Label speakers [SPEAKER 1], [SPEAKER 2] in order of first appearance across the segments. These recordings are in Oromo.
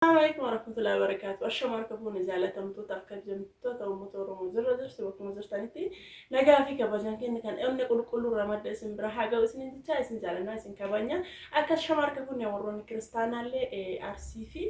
[SPEAKER 1] Assalamu alaikum warahmatullahi wabarakatuh. Ashama harka fuune jaalatamtootaaf kabajamtoota uummata Oromoo jirra jirtu bakkuma jirtanitti nagaa fi kabajaan keenya kan onnee qulqulluu irraa madda isin bira haa ga'u isin jechaa isin jaalannaa isin kabajna. Akka ashama harka fuune warroonni kiristaanaallee Arsii fi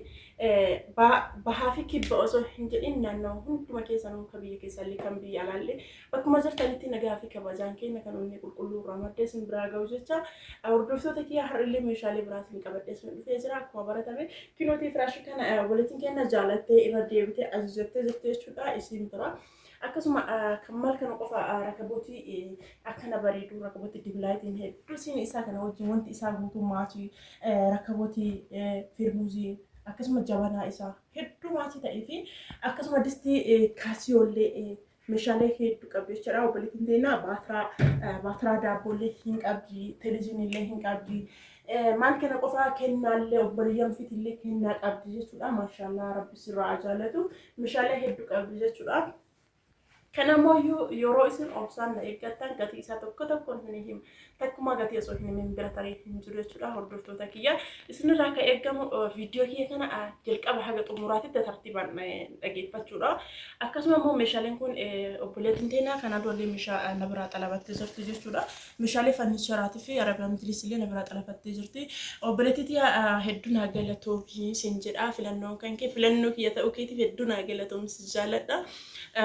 [SPEAKER 1] bahaa fi kibba osoo hin jedhin naannoo hunduma keessanuu kan biyya keessallee kan biyya alaallee Bakkuma jirtanitti nagaa fi kabajaan keenya kan onnee qulqulluu irraa madda isin biraa ga'u jecha hordoftoota kiyya har'illee meeshaalee biraa isin qabadhee isin dhufee jira. Akkuma baratame kinootii firaashii kana obboleettiin keenya jaalattee irra deebitee ajajattee jirti jechuudha isin bira. Akkasuma kan maal kana qofa rakabootii akkana bareedu rakabootii dibilaayitiin hedduu isin isaa kana wajjin wanti isaa guutuu maatii rakabootii firmuuzii akkasuma jabanaa isaa hedduu maatii ta'ee fi akkasuma distii kaasiyoollee meeshaalee hedduu qabdi jechuudha. Obboleettiin teenya baatiraa baatiraa daabboollee hin qabdi, televizyiniillee hin qabdi. Maal kana qofaa kennaallee obboleeyyan ofiitillee kennaa qabdi jechuudha. Maashaallah rabbi sirraa haa jaalatu. Meeshaalee hedduu qabdi jechuudha. Kanammoo yeroo isin obsaan na eeggattan gatii isaa tokko tokkoon isin hima. Takkumaa gatii osoo hin himin bira taree hin jiru jechuudha hordoftoota kiyya. Isinirraa kan eegamu viidiyoo kiyya kana jalqaba haga xumuraatitti tartiibaan dhageeffachuudha. Akkasuma immoo meeshaaleen kun obboleettiin teenaa kanaan durallee meeshaa na biraa xalabattee jirti jechuudha. Meeshaalee farniicheraatii fi Arabiyaan Majliis illee na biraa xalabattee jirti. Obboleettii tiyya hedduu naa galatoomi sin jedha. Filannoon kan kee filannoo kiyya ta'uu keetiif hedduu naa galatoomi si jaaladha.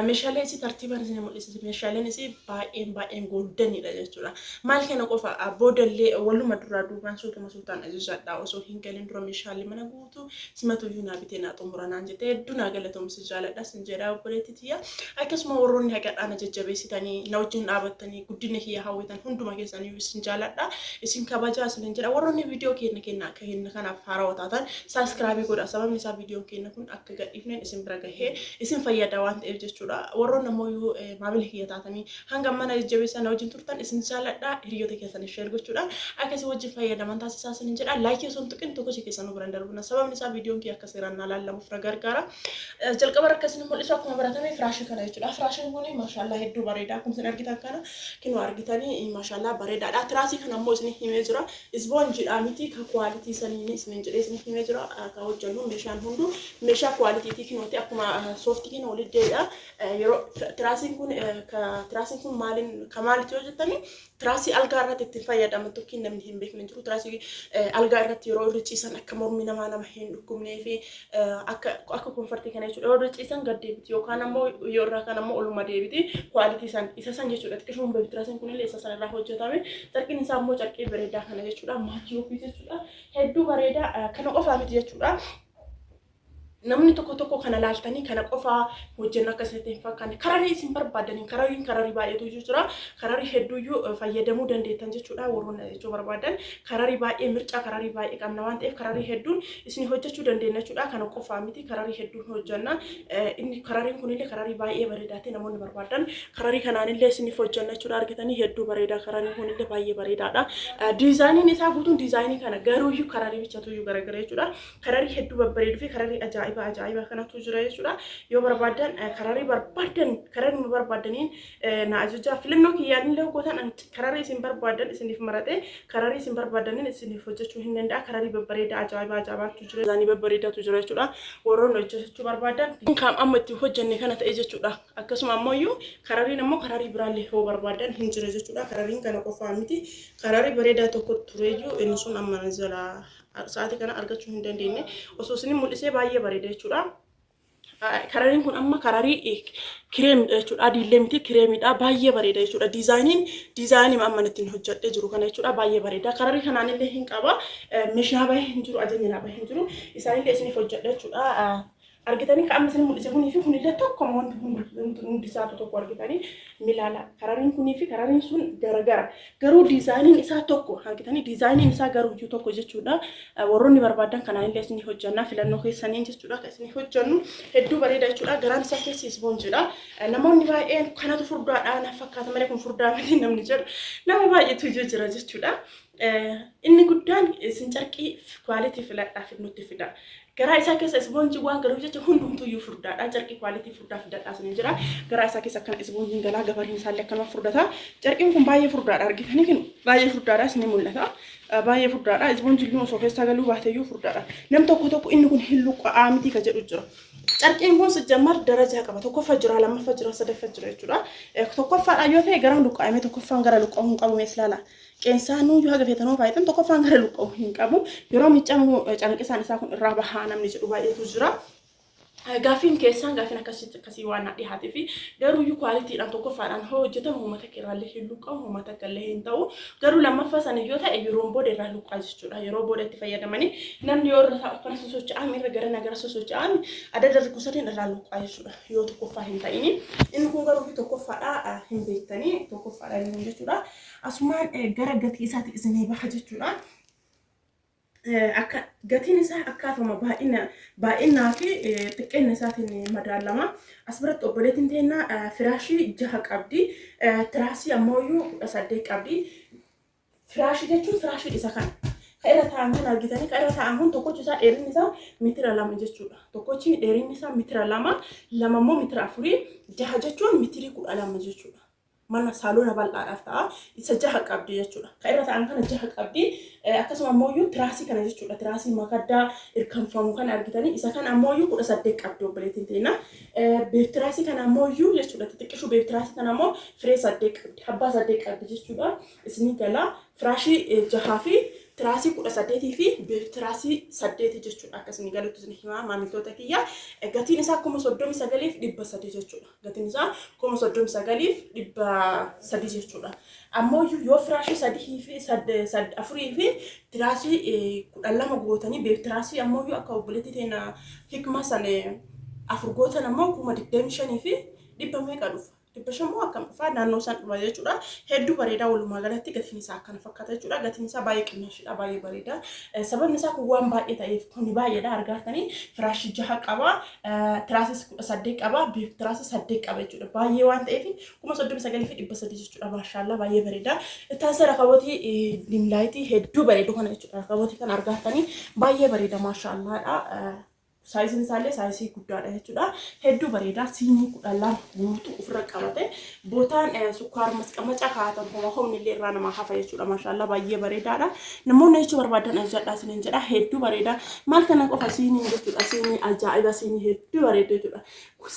[SPEAKER 1] Meeshaalee isii tartiibaan isin mul'isa. Meeshaaleen isii baay'een baay'een goldenidha jechuudha. Maal kana qofa boodallee waluma duraa duubaan suutuma suutaan ajajadha. Osoo hin galin dura meeshaalee mana guutuu simatuyyuu naa bitee naa xumura naan jette hedduu naa galatoomsi jaaladha sin jedha obboleetti tiyya. Akkasuma warroonni hagadhaa na jajjabeessitanii na wajjin dhaabattanii guddina kiyya hawwitan hunduma keessaniyyuu isin jaaladha. Isin kabajaa isinin jedha. Warroonni viidiyoo keenya kenna akka kenna kanaaf haarawaa taatan saaskiraabii godha. Sababni isaa viidiyoon keenya kun akka gadhiifneen isin bira gahee isin fayyada waan ta'eef jechuudha. Warroonni ammoo maamila kiyya taatanii hanga ammaa na jajjabeessaa na wajjin turtan isin jaalladha. Hiriyoota keessaniif share gochuudhaan akka isin wajjin fayyadaman taasisaa isinin jedha. Laayikii osoo hin tuqin tokko ishee keessanuu bira hin darbina. Sababni isaa viidiyoon kiyya akka seeraan naa laallamuuf na gargaara. Jalqaba irra akka isin mul'isu akkuma baratame firaashii kana jechuudha. Firaashiin kun maashaallah hedduu bareeda. Akkuma isin argitan kana kinoo argitanii maashaallah bareedaadha. Tiraasii kana ammoo isin himee jira. Isboonjiidha miti ka kuwaalitii saniin isinin jedhee isin himee jira. Ka hojjennu meeshaan hunduu meeshaa kuwaalitiitii kinooti akkuma sooftii keenya walitti deebi'a. Yeroo tiraasiin kun tiraasiin kun maaliin ka maalitti yoo jettanii tiraasii algaa irratti ittiin fayyadaman tokkiin namni hin beekne hin jiru. Tiraasii algaa irratti yeroo irra ciisan akka mormi namaa nama hin dhukkubnee fi akka akka konfartii kana jechuudha. Yeroo irra ciisan gad deebiti yookaan ammoo yoo irraa kan ammoo oluma deebiti kuwaalitii san isa san jechuudha. Xiqqishuun beeku tiraasiin kunillee isa san irraa hojjetame. Carqiin isaa ammoo carqii bareedaa kana jechuudha. Maachii ofii jechuudha. Hedduu bareedaa kana qofaa miti jechuudha. Namni tokko tokko kana laaltanii kana qofaa hojjennu akka isinitti hin fakkaanne kararii isin barbaadaniin karariin kararii baay'eetu iyyuu jira. Kararii hedduuyyuu fayyadamuu dandeettan jechuudha warroonni jechuu barbaadan kararii baay'ee mircaa kararii baay'ee qabna waan ta'eef kararii hedduun isin hojjechuu dandeenya jechuudha. Kana qofaa miti kararii hedduun hojjenna. Inni karariin kunillee kararii baay'ee bareedaa ta'e namoonni barbaadan kararii kanaanillee isiniif hojjenna jechuudha. Argitanii hedduu bareeda karariin kunillee baay'ee bareedaadha. Diizaayiniin isaa guutuun diizaayinii kana garuuyyuu kararii bichatuyyuu garagara jechuudha. Kararii hedduu babbareedu fi kararii ajaa'ibaa ajaa'ibaa kanatu jira jechuudha. Yoo barbaaddan kararii barbaaddan kararii barbaaddaniin na ajajaa filannoo kiyyaan illee gootan kararii isin barbaaddan isiniif maratee kararii isin barbaaddaniin isiniif hojjechuu hin danda'a. Kararii babbareedaa ajaa'ibaa ajaa'ibaatu jira. Isaanii babbareedaatu jira jechuudha. Warroonni hojjechuu barbaaddan kan amma itti hojjenne kana ta'e jechuudha. Akkasuma ammoo iyyuu karariin ammoo kararii biraallee yoo barbaaddan hin jira jechuudha. Karariin kana qofaa miti. Kararii bareedaa tokko tureeyyuu inni sun amma na jalaa sa'aatii kana argachuu hin dandeenye. Osoo isin mul'isee baay'ee bareeda jechuudha. Karariin kun amma kararii kireemidha jechuudha. Adiillee miti kireemidha. Baay'ee bareeda jechuudha. Diizaayiniin diizaayinii amma ittiin hojjedhee jiru kana jechuudha. Baay'ee bareeda. Kararii kanaan illee hin qaba. Meeshaa baay'ee hin jiru. Ajajni naa baay'ee hin jiru. Isaanillee isiniif hojjedha jechuudha. Argitanii ka amma isin mul'ise kunii fi kunillee tokkuma wanti hundi isaatu tokko argitanii milaala. Karariin kunii fi karariin sun garagara. Garuu diizaayiniin isaa tokko argitanii diizaayiniin isaa garuu iyyuu tokko jechuudha. Warroonni barbaadan kanaanillee isin hojjanna filannoo keessaniin jechuudha kan isin hojjannu hedduu bareeda jechuudha. Garaan isaa keessi ispoonjiidha. Namoonni baay'een kanatu furdaadha na fakkaata malee kun furdaa miti namni jedhu nama baay'eetu iyyuu jira jechuudha. Inni guddaan isin carqii quality filadhaa nutti fida. Garaa isaa keessa isboonjii waan galuuf jecha hundumtuyyuu furdaadha. Carqii quality furdaa fidadhaa isin jira. Garaa isaa keessa akkana isboonjiin galaa, gabariin isaallee akkanuma furdata. Carqiin kun baay'ee furdaadha, argitanii kun baay'ee furdaadha isin mul'ata. Baay'ee furdaadha. Isboonjiin osoo keessaa galuu baateyyuu furdaadha. Nam tokko tokko inni kun hin luqqa'aa miti ka jedhu jira. Carqiin kun sijjammar darajaa qaba. Tokkoffaa jira, lammaffaa jira, sadaffaa jira jechuudha. Tokkoffaadha yoo ta'e garaan luqqa'ame, tokkoffaan gara luqqa'uu hin qabu, mees ilaala. Qeensaanuu yoo haga feetanuu faayidaan tokkoffaan gara luqqa'uu hin qabu. Yeroo miiccamu calaqqisaan isaa kun irraa bahaa namni jedhu baay'eetu jira. Gaaffiin keessaan gaaffiin akkasii akkasii waan na dhiyaatee fi garuu qualitydhaan tokkoffaadhaan hoo hojjetamu uummata irraallee hin luqqa'u, uummata akka illee hin ta'u. Garuu lammaffaa sana yoo ta'e yeroon booda irraa luqqaa jechuudha. Yeroo booda itti fayyadamanii namni yoo irra taa'u akkana sosocho'aa irra gara nagara sosocho'aa adda darbu irraa luqqaa jechuudha. Yoo tokkoffaa hin ta'ini. Inni kun garuu tokkoffaadha hin beektanii, tokkoffaadha inni kun jechuudha. Asumaan gara gatii isaatti isinii baha jechuudha. Akka gatiin isaa akkaatuma baay'ina baay'inaa fi xiqqeenya isaatiin madaalama. As biratti obboleettiin teennaa firaashii 6 qabdi. Tiraasii ammoo 18 qabdi. Firaashii jechuun firaashii isa kana. Ka irra taa'an kan argitanii, ka irra taa'an kun tokkochi isaa dheerinni isaa meetira 2 jechuudha. Tokkochi dheerinni isaa meetira 2, lama immoo meetira 4, jaha jechuun meetirii 12 jechuudha. Mana saaloona bal'aadhaaf ta'a. Isa jaha qabdi jechuudha. Ka irra taa'an kana jaha qabdi. Akkasuma ammoo tiraasii kana jechuudha. Tiraasii makaddaa irkanfamu kana argitanii, isa kana ammoo 18 qabdi obboleettiin teenya. Beektiraasii kana ammoo jechuudha. Xixiqqishuu beektiraasii kana ammoo firee 8 qabdi. Abbaa 8 qabdi jechuudha. Isinii gala, firaashii jahaa fi tiraasii 18 fi beektiraasii 8 jechuudha. Akka isinii galutti isin himaa, maamiltoota kiyya. Gatiin isaa 39,300 jechuudha. Gatiin isaa 39,300 jechuudha. Ammoo yoo firaashii sadii fi afurii fi tiraasii 12 gootanii, beektiraasii ammoo akka obboleettii teenya hikma san afur gootan ammoo 25,100 meeqa dhufa? 500 moo akkam dhufaa, naannoo isaan dhufa jechuudha. Hedduu bareedaa, walumaa galatti gatiin isaa akkana fakkaata jechuudha. Gatiin isaa baay'ee qinnaashidha, baay'ee bareeda. Sababni isaa kun waan baay'ee ta'eef kuni baay'eedha argaatanii. Firaashii jaha qaba, tiraasis 18 qaba, tiraasii 8 qaba jechuudha. Baay'ee waan ta'eef 39,300 jechuudha. Maashaallaa, baay'ee bareeda. Ittaansa rakabootii dim light hedduu bareedu kana jechuudha. Rakabootii kana argaatanii baay'ee bareeda, maashaallaadha. Sizeiin isaallee size guddaadha jechuudha. Hedduu bareeda. Siinii 12 guutuu ofirra qabate. Bootaan sukkaar masqamacaa kaa'atan homa humni illee irraa namaa hafa jechuudha. Maashaallaa, baay'ee bareedaadha. Namoonni jechuu barbaadan ajajadhaa isiniin jedha. Hedduu bareeda. Maal kana qofa siiniin jechuudha. Siinii ajaa'iba, siinii hedduu bareedu jechuudha.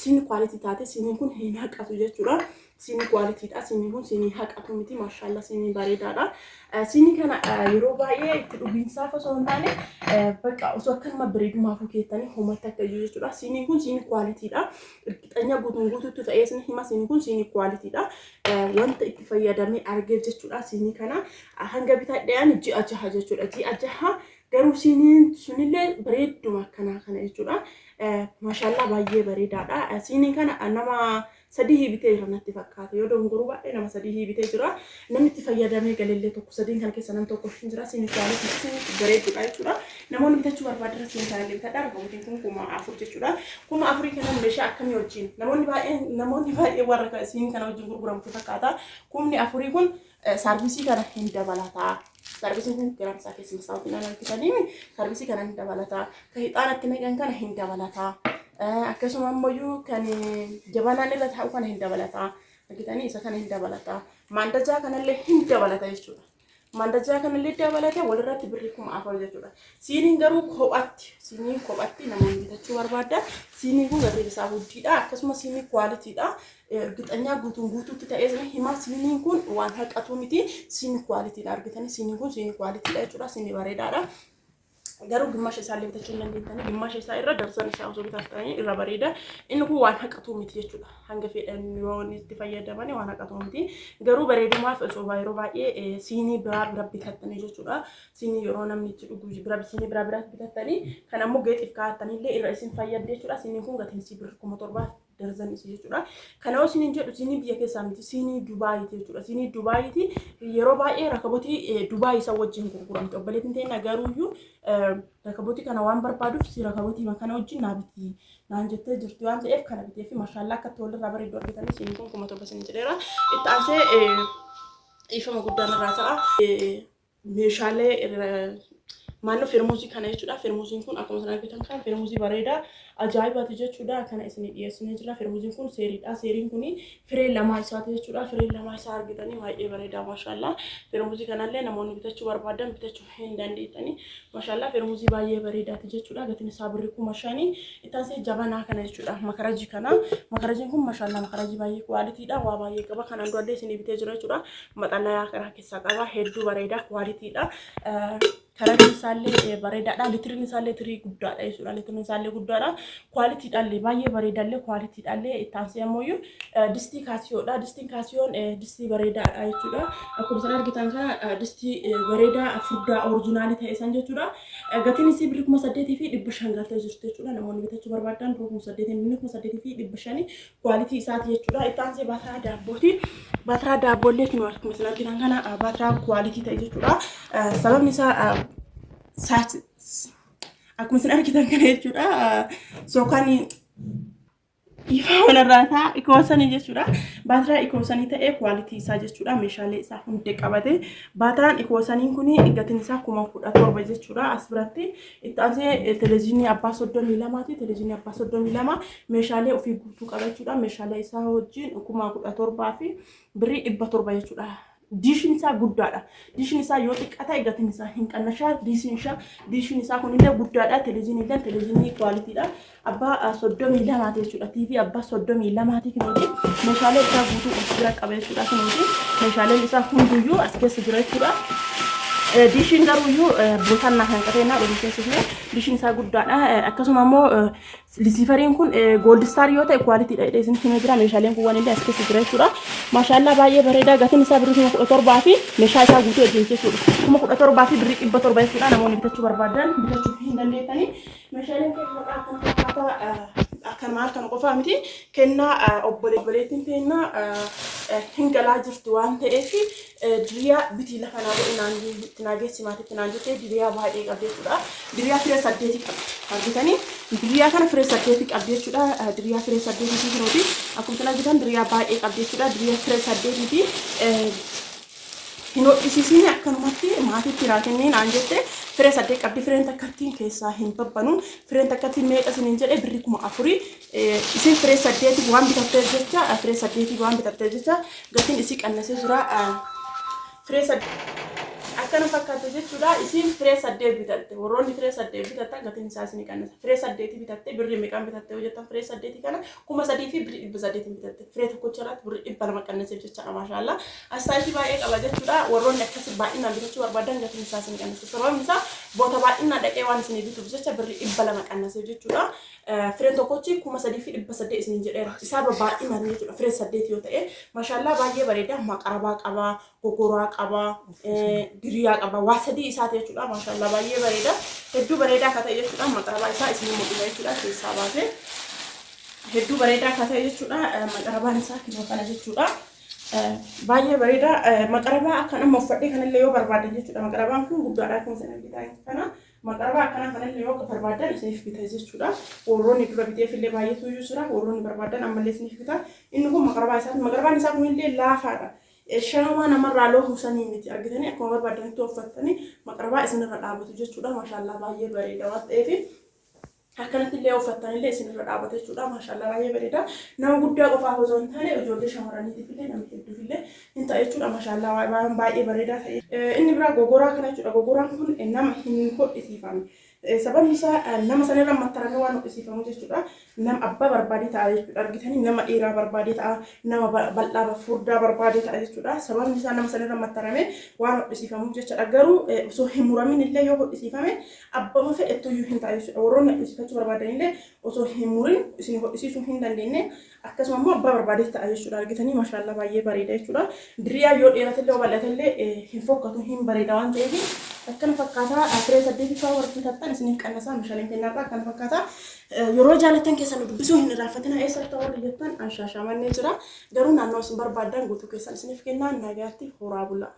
[SPEAKER 1] Siinii quality taate, siiniin kun hin haqatu jechuudha. Siinii qualitydha. Siiniin kun siinii haqatu miti. Maashaallaa, siinii bareedaadha. Siinii kana yeroo baay'ee itti dhugiinsaaf osoo hin taane, bakka osoo akkanuma bareedumaafuu keettanii homatti akka iyyuu jechuudha. Siiniin kun siinii qualitydha. Irqixanya guutuun guutuutti ta'ee isin hima, siiniin kun siinii qualitydha. Wanta itti fayyadamee argeef jechuudha. Siinii kana hanga bitadhean ji'a 6 jechuudha. Ji'a 6 garuu siiniin sunillee bareedduma akkanaa kana jechuudha. Maashaallaa, baay'ee bareedaadha. Siinii kana nama sadii bitee jira natti fakkaata. Yoo dogongoruu baay'ee nama sadii bitee jira. Namni itti fayyadamee galillee tokko, sadiin kana keessa nam tokko hin jira. Siinii quality, siinii bareedduudha jechuudha. Namoonni bitachuu barbaadan siinii kana illee bitadha. Rakabootiin kun 4,000 jechuudha. 4,000 kana meeshaa akkamii wajjin? Namoonni baay'een warra siinii kana wajjin gurguramtu fakkaata. 4,000 kun saarvisii kana hin dabalataa. Saarvisiin kun garaan isaa keessa masaawwatiin argitanii, saarvisii kana hin dabalataa. Kan hixaanatti naqan kana hin dabalataa. Akkasuma ammoo kan jabanaan irra taa'u kana hin dabalataa. Argitanii, isa kana hin dabalataa. Maandajaa kanallee hin dabalata jechuudha. Maandajaa kanallee dabalata, walirratti birrii 4,000 jechuudha. Siiniin garuu kophatti, siiniin kophatti namoonni bitachuu barbaadan, siiniin kun gatiin isaa guddiidha. Akkasuma siinii qualitydha. Ergixanyaa guutuun guutuutti ta'ee himaa, siiniin kun waan haqatu miti. Siinii qualitydha, argitanii, siiniin kun siinii qualitydha jechuudha. Siinii bareedaadha. Garuu gimmaasha isaallee bitachuu hin dandeettanii, gimmaasha isaa irra darsan isaa osoo bitattanii irra bareeda. Inni kun waan haqatu miti jechuudha. Hanga fedhan yoo itti fayyadaman waan haqatu miti. Garuu bareedumaaf osoo yeroo baay'ee siinii biraa bira bitattanii jechuudha. Siinii yeroo namni itti dhugu bira siinii biraa bira bitattanii, kan ammoo geexiif kaa'attanillee irra isin fayyadde jechuudha. Siiniin kun gatiin isii birrii 7,000 darzan isii jechuudha. Kana yoo isiniin jedhu siinii biyya keessaa miti, siinii Dubaayiiti jechuudha. Siinii Dubaayiiti, yeroo baay'ee rakabotii Dubaayii isa wajjin gurguramte. Obboleettiin teenya garuuyyuu rakabotii kana waan barbaaduuf si rakabotii kana wajjin naa biti naan jettee jirti waan ta'eef kana bitee fi mashaallaa, akka itti walirraa bareedu argitanii, siinii kun 7,000 isin jedheera. Itti aansee dhiifama guddaan irraa ta'a. Meeshaalee maannoo feermuuzii kana jechuudha. Feermuuziin kun akkuma isin argitan kana feermuuzii bareedaa ajaa'ibaati jechuudha. Kana isinii dhiyeessinee jira. Feermuuziin kun seeriidha. Seeriin kun firee lamaa isaati jechuudha. Firee lamaa isaa argitanii baay'ee bareedaa, maashaallaa. Feermuuzii kanallee namoonni bitachuu barbaadan bitachuu hin dandeettanii. Maashaallaa, feermuuzii baay'ee bareedaati jechuudha. Gatiin isaa birrii 5000. Itti jabanaa kana jechuudha. Makarajii kana. Makarajiin kun, maashaallaa, makarajii baay'ee quality dha. Waa baay'ee qaba. Kanaan durallee isinii bitee jira jechuudha. Maxxanaa kana keessaa qaba. Hedduu bareedaa, quality dha. Kararri isaallee bareedaadha. Litiriin isaallee tirii guddaadha jechuudha. Litiriin isaallee guddaadha. Quality dhaallee baay'ee bareedaallee, quality dhaallee. Itti aansee ammoo distii kaasiyoodha. Distiin kaasiyoon distii bareedaadha jechuudha. Akkuma isin argitan kana distii bareedaa furdaa original ta'e san jechuudha. Gatiin isii birrii 8500 galtee jirti jechuudha. Namoonni bitachuu barbaadan birrii 8000, inni 8500 quality isaati jechuudha. Itti aansee baatiraa daabbooti. Baatiraa daabboollee kun akkuma isin argitan kana baatiraa quality ta'e jechuudha. Sababni isaa akkuma isin argitan kana jechuudha. Sookaan ifaa walirraa ta'a ikoosanii jechuudha. Baatiraa ikoosanii ta'ee quality isaa jechuudha. Meeshaalee isaa hundi qabate. Baatiraan ikoosaniin kun gatiin isaa 17,000 jechuudha. As biratti itti aansee televezyiinii abbaa 32ti. Televezyiinii abbaa 32 meeshaalee ofii guutuu qaba jechuudha. Meeshaalee isaa wajjin 17,700 jechuudha. Diishiin isaa guddaadha. Diishiin isaa yoo xiqqaa ta'e gatiin isaa hin qannashaa. Diishiin isaa kunillee guddaadha. Televezyiinii illee televezyiinii quality dha. Abbaa 32ti jechuudha. TV abbaa 32ti kunuuti. Meeshaalee isaa guutuu of bira qaba jechuudha kunuuti. Meeshaaleen isaa hunduyyuu as keessa jira jechuudha. Diishiin garuuyyuu bootannaa kan qabeenyaa dhuma keessatti diishiin isaa guddaadha. Akkasuma immoo receiveriin kun Gold Star yoo ta'e quality dha jedhee isin himee jira. Meeshaaleen kun waan illee as keessa jira jechuudha. Maashaallaa, baay'ee bareedaa. Gatiin isaa birrii 17,000 fi meeshaa isaa guutuu wajjin jechuudha. 17,700 jechuudha. Namoonni bitachuu barbaadan bitachuu hin dandeettanii. Meeshaaleen keenya maqaa akkana fakkaataa akka maal kana qofaa miti, kennaa obboleettiin kennaa hin galaa jirti waan ta'eef diriyaa bitii lafa naa godhi naan itti naa geessi maatiitti naan jettee diriyaa baay'ee qabdi jechuudha. Diriyaa firee saddeeti qabdi. Argitanii, diriyaa kana firee saddeeti qabdi jechuudha. Diriyaa firee saddeetii kunuuti. Akkuma isin argitan diriyaa baay'ee qabdi jechuudha. Diriyaa firee saddeetii hin hodhisiisin, akkanumatti maatiitti naa kennee naan jette. Firee saddeet qabdi. Fireen takkattiin keessaa hin babbanu. Fireen takkattiin meeqa isiniin jedhe? Birrii 4000. Isin firee saddeeti waan bitatteef jecha, firee saddeetii waan bitatteef jecha gatiin isii qannasee jira. Firee saddeet akkana fakkaate jechuudha. Isin firee saddeet bitatte, warroonni firee saddeet bitattan gatiin isaa isinii qannasa. Firee saddeetii bitatte, birrii meeqaan bitatte yoo jettan, firee saddeetii kana 3800n bitatte. Firee tokkocha irratti birrii 200 qannaseef jechaadha. Maashaallaa, astaayitii baay'ee qaba jechuudha. Warroonni akkasii baay'inaan bitachuu barbaadan gatiin isaa isinii qannasa. Sababni isaa boota baay'inaan dhaqee waan isinii bituuf jecha birrii 200 qannaseef jechuudha. Fireen tokkochi 3800 isiniin jedheera. Isaa baay'inaan jechuudha. Firee saddeet yoo ta'e, maashaallaa, baay'ee bareeda. Maqarabaa qaba, gogoraa qaba, diriyaa qaba. Waa sadii isaati jechuudha. Maashaallaa, baay'ee bareeda. Hedduu bareedaa akka ta'e jechuudha. Maqarabaa isaa isinii mul'isa jechuudha. Keessaa baasee. Hedduu bareedaa akka ta'e jechuudha. Maqarabaan isaa kinoo kana jechuudha. Baay'ee bareeda. Maqarabaa akka nama uffadhee kanallee yoo barbaadan jechuudha. Maqarabaan kun guddaadha, akkuma isin argitan kana. Maqarabaa akkanaa kanallee yoo barbaadan isiniif bita jechuudha. Warroonni dura biteefillee baay'eetu iyyuu jira. Warroonni barbaadan ammallee isiniif bita. Inni kun maqarabaa isaati. Maqarabaan isaa kunillee laafaadha. Shaamaa namarraa loohu sanii miti, argitanii akkuma barbaadanitti uffattanii maqarabaa isinirra dhaabatu jechuudha. Maashaallaa, baay'ee bareeda waan ta'eef akkanatti illee uffattanillee isinirra dhaabata jechuudha. Maashaallaa, baay'ee bareeda. Nama guddaa qofaaf osoo hin taane ijoollee shamarraniitiif illee, nama hedduuf illee hin ta'a jechuudha. Maashaallaa, waan baay'ee bareedaa ta'e. Inni biraa gogoraa kana jechuudha. Gogoraan kun nama hin hodhisiifamne. Sababni isaa nama sanirra mattaramee waan hodhisiifamu jechuudha. Nama abbaa barbaadee ta'a jechuudha. Argitanii, nama dheeraa barbaadee ta'a, nama bal'aa furdaa barbaadee ta'a jechuudha. Sababni isaa nama sanirra mattaramee waan hodhisiifamuuf jechuudha. Garuu osoo hin muramin illee yoo hodhisiifame abbama fedhettuyyuu hin ta'a jechuudha. Warroonni hodhisiifachuu barbaadan illee osoo hin murin isin hodhisiisuu hin dandeenye. Akkasuma immoo abbaa barbaadeef ta'a jechuudha. Argitanii, maashaallaa, baay'ee bareeda jechuudha. Diriyaa yoo dheeratellee yoo bal'atellee hin fokkatu, hin bareeda waan ta'eef akkana fakkaataa. Firee saddeetii fa'aa warri bitattan isiniif qannasaa. Meeshaaleen kennarraa akkana fakkaataa. Yeroo jaalattan keessan nu dubbisuu hin irraanfatina. Eessatti warri jettan, anshaashamannee jira. Garuu naannoo isin barbaaddan guutuu keessan isiniif kennaa. Nagaatti horaa bulaa.